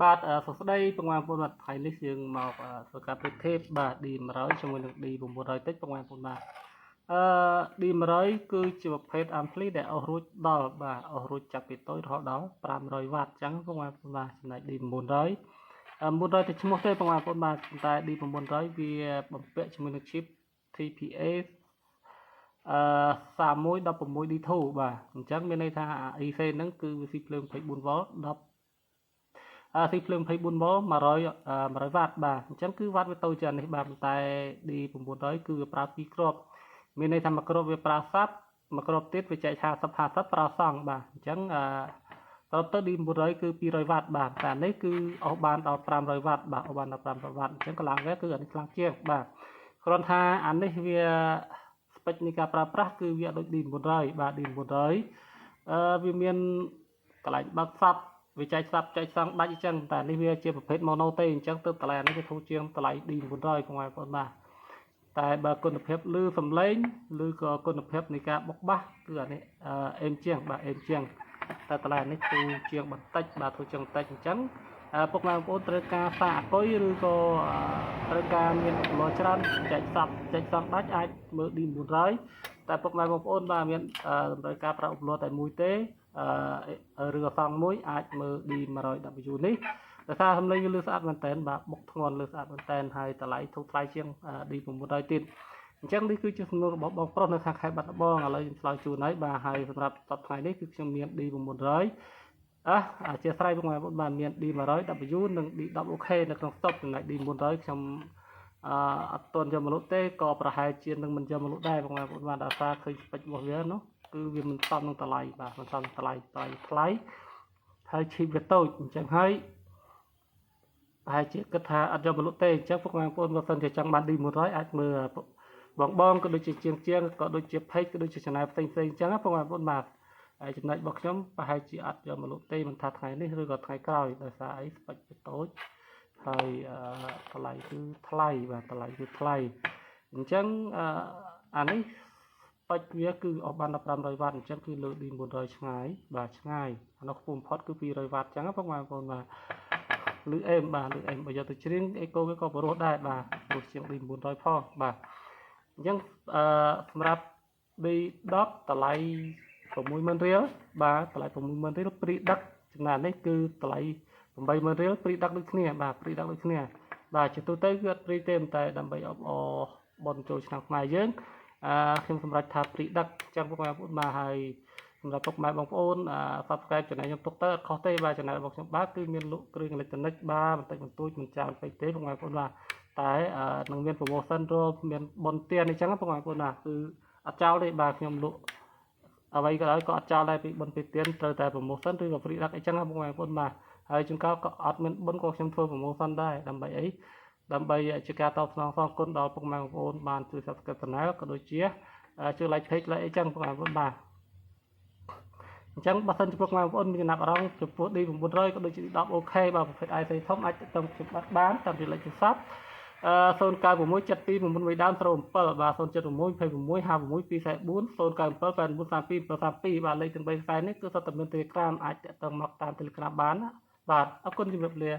បាទសួស្តីពុកម៉ែបងប្អូនបាទថ្ងៃនេះយើងមកធ្វើការប្រៀបធៀបបាទ D100 ជាមួយនឹង D900 តិចពុកម៉ែបងប្អូនបាទអឺ D100 គឺជាប្រភេទ ampli ដែលអស់រួចដល់បាទអស់រួចចាប់ពីតូចរហូតដល់500វ៉ាត់អញ្ចឹងពុកម៉ែបងប្អូនបាទចំណែក D900 900ទៅឈ្មោះទេពុកម៉ែបងប្អូនបាទតែ D900 វាបំពាក់ជាមួយនឹង chip TPA អឺ 3116D2 បាទអញ្ចឹងមានន័យថា IC ហ្នឹងគឺវាស៊ីភ្លើង 24V 10អឺស៊ីភ្លើង 24V 100 100វ៉ាត់បាទអញ្ចឹងគឺវ៉ាត់វាតូចជាងនេះបាទប៉ុន្តែ D900 គឺវាប្រើ2គ្រាប់មានន័យថាមួយគ្រាប់វាប្រើ sub មួយគ្រាប់ទៀតវាចែក50 50ប្រើសង់បាទអញ្ចឹងអឺតទៅ D900 គឺ200វ៉ាត់បាទតែនេះគឺអស់បានដល់500វ៉ាត់បាទអស់បានដល់500វ៉ាត់អញ្ចឹងកម្លាំងវាគឺអានេះខ្លាំងជាងបាទគ្រាន់ថាអានេះវា spec នៃការប្រើប្រាស់គឺវាអត់ដូច D900 បាទ D900 អឺវាមានកន្លែងបើក sub វាចែក sub ចែកសង់ដាច់អញ្ចឹងតែនេះវាជាប្រភេទ mono ទេអញ្ចឹងទើបតម្លៃអានេះវាធូរជាងតម្លៃ D900 បងប្អូនបាទតែបើគុណភាពឮសំឡេងឬក៏គុណភាពនៃការបុកបាសគឺអានេះអេមជាងបាទអេមជាងតែតម្លៃអានេះធូរជាងបន្តិចបាទធូរជាងបន្តិចអញ្ចឹងពុកម៉ែបងប្អូនត្រូវការសាកអាគុយឬក៏ត្រូវការមានឧបករណ៍ច្រើនចែក sub ចែកសង់ដាច់អាចមើល D900 តែពុកម៉ែបងប្អូនបាទមានតម្រូវការប្រើឧបករណ៍តែមួយទេអឺឬក៏សង់មួយអាចមើល D100W នេះដោយសារសំឡេងវាលឺស្អាតមែនតើបាទបុកធ្ងន់លឺស្អាតមែនតើហើយតម្លៃធូរថ្លៃជាង D900 ទៀតអញ្ចឹងនេះគឺជាសំណួររបស់បងប្រុសនៅខាងខេត្តបាត់ដំបងឥឡូវខ្ញុំឆ្លើយជូនហើយបាទហើយសម្រាប់សប្តាហ៍ថ្ងៃនេះគឺខ្ញុំមាន D900 អះអធិស្ឋានពុកម៉ែបងប្អូនបាទមាន D100W និង D10 OK នៅក្នុងស្តុកចំណែក D900 ខ្ញុំអឺអត់ទាន់យកមកលក់ទេក៏ប្រហែលជានឹងមិនយកមកលក់ដែរបងប្អូនបាទដោយសារឃើញ spec របស់វានោះគឺវាមិនសមនឹងតម្លៃបាទមិនសមនឹងតម្លៃតម្លៃថ្លៃហើយ chip វាតូចអញ្ចឹងហើយប្រហែលជាគិតថាអត់យកមកលក់ទេអញ្ចឹងពុកម៉ែបងប្អូនបើសិនជាចង់បាន D100 អាចមើលបងបងក៏ដូចជាជាងជាងក៏ដូចជា page ក៏ដូចជា channel ផ្សេងផ្សេងអញ្ចឹងពុកម៉ែបងប្អូនបាទហើយចំណែករបស់ខ្ញុំប្រហែលជាអត់យកមកលក់ទេមិនថាថ្ងៃនេះឬក៏ថ្ងៃក្រោយដោយសារអី spec វាតូចហើយតម្លៃគឺថ្លៃបាទតម្លៃគឺថ្លៃអញ្ចឹងអានេះ spec វាគឺអស់បានដល់500វ៉ាត់អញ្ចឹងគឺលើ D900 ឆ្ងាយបាទឆ្ងាយអានោះខ្ពស់បំផុតគឺ200វ៉ាត់អញ្ចឹងពុកម៉ែបងប្អូនបាទឬអេមបាទឬអេមបើយកទៅច្រៀងអេកូវាក៏បរោះដែរបាទព្រោះជាង D900 ផងបាទអញ្ចឹងអឺសម្រាប់ D10 តម្លៃ60000រៀលបាទតម្លៃ60000រៀល free ដឹកចំណាននេះគឺតម្លៃ80000រៀល free ដឹកដូចគ្នាបាទ free ដឹកដូចគ្នាបាទជាទូទៅគឺអត់ free ទេតែដើម្បីអបអរបន់ចូលឆ្នាំខ្មែរយើងអឺខ្ញុំសម្រេចថា free ដឹកអញ្ចឹងពុកម៉ែបងប្អូនបាទហើយសម្រាប់ពុកម៉ែបងប្អូនអឺ Subscribe ចំណែកខ្ញុំទុកទៅអត់ខុសទេបាទចំណែករបស់ខ្ញុំបាទគឺមានលក់គ្រឿងអេឡិចត្រូនិកបាទបន្តិចបន្តួចមិនច្រើនពេកទេពុកម៉ែបងប្អូនបាទតែនឹងមាន promotion រមានបុណ្យទានអញ្ចឹងពុកម៉ែបងប្អូនបាទគឺអត់ចោលទេបាទខ្ញុំលក់អ្វីក៏ដោយក៏អត់ចោលដែរពីបុណ្យពីទានត្រូវតែ promotion ឬក៏ free ដឹកអីចឹងពុកម៉ែបងប្អូនបាទហើយជួនកាលក៏អត់មានបុណ្យក៏ខ្ញុំធ្វើ promotion ដែរដើម្បីអីដើម្បីជាការតបស្នងសងគុណដល់ពុកម៉ែបងប្អូនបានជួយ Subscribe Channel ក៏ដូចជាជួយ Like Page like អីចឹងពុកម៉ែបងប្អូនបាទអញ្ចឹងបើសិនជាពុកម៉ែបងប្អូនមានចំណាប់អារម្មណ៍ចំពោះ D900 ក៏ដូចជា D10 OK បាទប្រភេទ IC ធំអាចទៅខ្ញុំបាត់បានតាមរយៈលេខទូរស័ព្ទអឺ096 72 91ដើម07បាទ076 26 56 244 097 89 32 732បាទលេខទាំង3ខ្សែនេះគឺសុទ្ធតែមាន Telegram អាចតាក់ទងមកតាម Telegram បានណាបាទអរគុណជម្រាបលា។